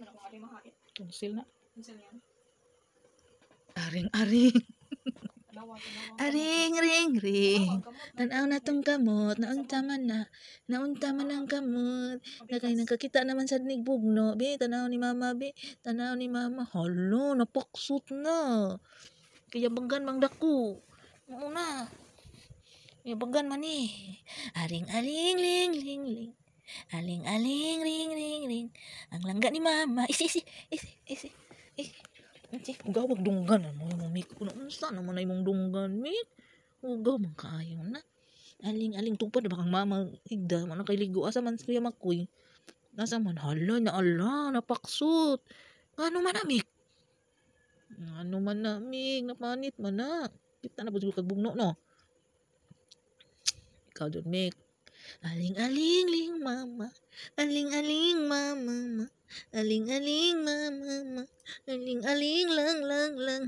Man ako nga mahait. Tonsil na. Tonsil yan. Aring aring. Tanawa, tanawa. Aring ring ring. Tanawa, kamot na. Tanaw na tong kamot, naunta man na. Naunta man ang kamot. Nakay nakakita naman sa bugno, bi. Tanaw ni mama, bi. Tanaw ni mama. Hala, napaksot na. Kaya banggan mang dako. Oo na. Kaya banggan man eh. Aring aling ling ling ling. Aling aling ring ring ring. Ang langga ni mama. Isi isi isi isi. Isi. Isi. Ugaw wag dunggan ano mo, Mik. Una unsa naman ay mong dunggan, Mik? Ugaw man kaayo na. Aling aling tupad ba kang mama higda man kay ligo, asa man si Kuya Makoy? Nasa man? Hala na, ala, napaksot. Ngano man na, Mik? Ngano man na, Mik? Napanit man na. Kita na po siguro kag bugno, no? Ikaw doon, Mik. Aling aling ling mama. Aling aling mama ma. Aling aling mama ma. Aling aling lang lang lang.